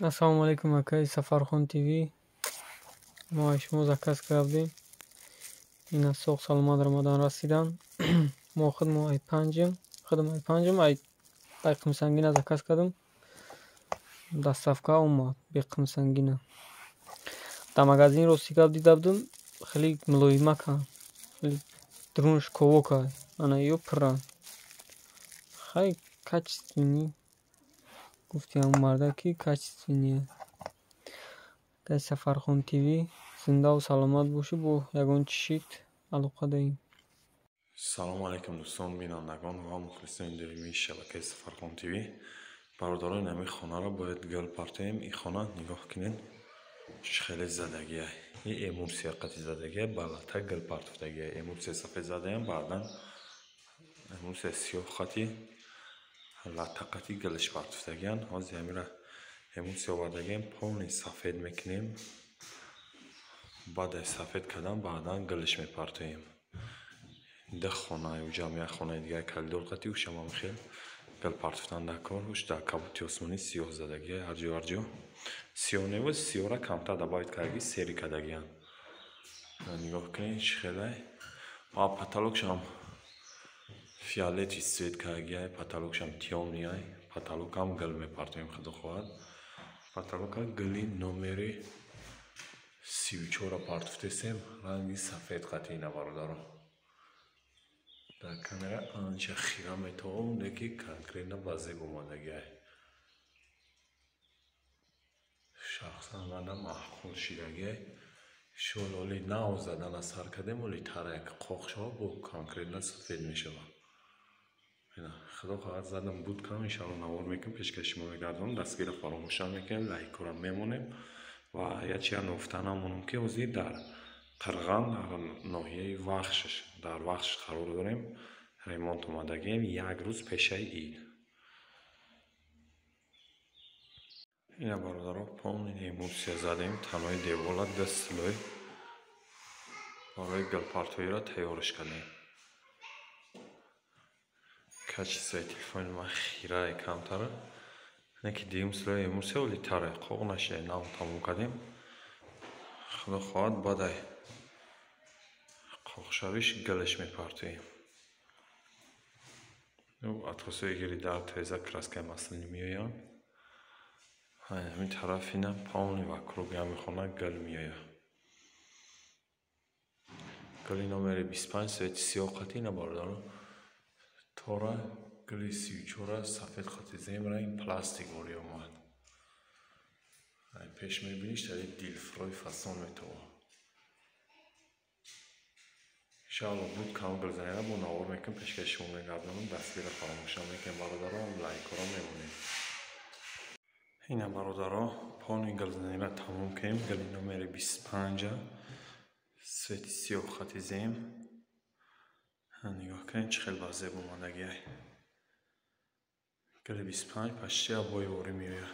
Ассалому алайкум, акаи Сафархон ТВ. Мо аз шумо заказ кардем. Ина соғ саломат Рамадан расидан. Мо худмо ай панҷем, худам ай панҷем, ай қимсангина заказ кардем. Доставка омад бе қимсангина. Дар магазин рости гап дида будам, хеле мулоимака. Хеле дурунаш ковока. Ана ё пурра. Хай качественный. Гуфти ҳамон марда ки качественный. Акаи Сафархон ТВ, зиндаву саломат бошӣ, бо ягон чишит алоқа даҳем. Салому алайкум, дӯстон, бинандагон ва мухлисони доимии шабакаи Сафархон ТВ. Бародарон, ҳамин хонаро бояд гул партоем. Ин хона нигоҳ кунед, чӣ хеле задагия. Ин эмулсия қати задагия, балата гул партофтагия. Эмулсия сафед задаям, баъдан эмулсия сиёҳ қати латта қати гулш партофтагиян. Ҳозир ҳамира эмулсия овардагием, полный сафед мекунем. Баъд аз сафед кардан баъдан гулш мепартоем. Ду хона, уҷам як хонаи дигар коридор қати, ушам ҳам хел гул партофтан дар кор. Уш дар кабути осмонӣ сиёҳ задагия, ҳарҷо ҳарҷо сиёҳ неву сиёҳра камтар добавить кардаги, сери кардагиян. Нигоҳ кунед, чӣ хелай. А потолокшам фиолетовый цвет кардагиай, потолокшам тёмный. Потолокам гул мепартоем, худо хоҳад. Потолока гули номери 34 партофтесем, ранги сафед қати. Ина, бародаро, дар камера анча хира метавон, леки конкретно ба зеб омадагиай. Шахсан мана маъқул шидагиай. Шол оли нав задана сар кардем, оли тара як қоқ шава, бо конкретно сафед мешава. Худо хоҳад, задам буд кам, иншалло навор мекунем, пешкаши шумо мегардонам. Дастгирро фаромӯш намекунем, лайкора мемонем. Ва як чиза ногуфта намонам, ки ҳозир дар Қирған, дар ноҳияи Вахш, дар Вахш қарор дорем. Ремонт омадагием як рӯз пешаи ид. Ина, бародаро, полный эмулсия задем, танои девола ду слой барои гулпартоиро тайёрш кардем. Качествои телефони ман хирае камтара, не ки дуюм слои эмулсия оли таре қоқ нашида, нав тамом кардем. Худо хоҳад, баъдай қоқшавиш гулш мепартоем. Атқосҳои гири дар теза краскаи маслини меоянд. Ҳамин тараф ина полный вокруг ҳамин хона гул меояд. Гули номери 25 цвети сиёҳ қати. Ина, бародаро, тора гули 34 сафед қати зем, ранги пластик ворӣ омад. Пеш мебиниш, тари дилфрой фасон метавон. Иншалло буд кам гулзанира бо навор мекунем, пешкаши шумо мегардонам. Дастгирро фаромӯш намекунем, бародаро, лайкҳоро мемонем. Ина, бародаро, полный гулзанира тамом кунем. Гули номери 25 цвети сиёҳ хати зем. Нигоҳ кунед, чӣ хел ба зеб омадагиай. Гули 25 почти обои ворӣ меояд.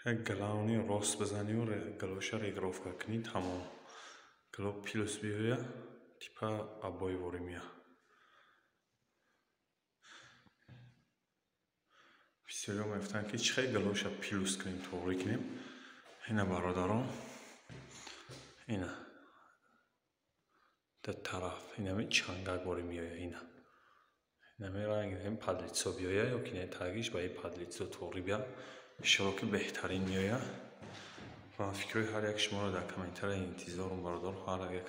Як главни рост бизанию гулоша регировка кунӣ, тамом. Гуло плюс биёяд, типа обои ворӣ меояд. Бисёриҳо мегуфтанд, ки чӣ хел гулоша плюс кунем, тоғрӣ кунем. Ина, бародарон, ина ду тараф инами чангак ворӣ меояд. Ина инами ранг подлицо биёяд ё ки не, тагиш ба ин подлицо тоғрӣ биёяд, иншалло ки беҳтарин меояд. Ва фикрҳои ҳар як шуморо дар комментария интизорум, бародар. Ҳар як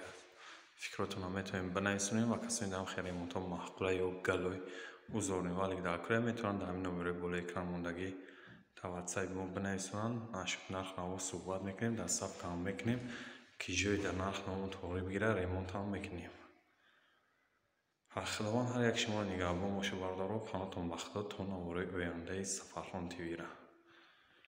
фикротонро метавонем бинависонем. Ва касоне дар хел ремонтҳо маъқула ё галой узорни валик дар кӯя, метавонанд дар ҳамин номерои болои экран мондагӣ дар ватсапи мо бинависонанд. Нашуд нарх наво суҳбат мекунем, доставкаам мекунем, ки ҷое дар нарх наво тоғрӣ бигирад, ремонтам мекунем. Худованд ҳар як шуморо нигаҳбон бошад, бародаро. Паноҳтон ба Худо то навораи ояндаи Сафархон ТВ-ра.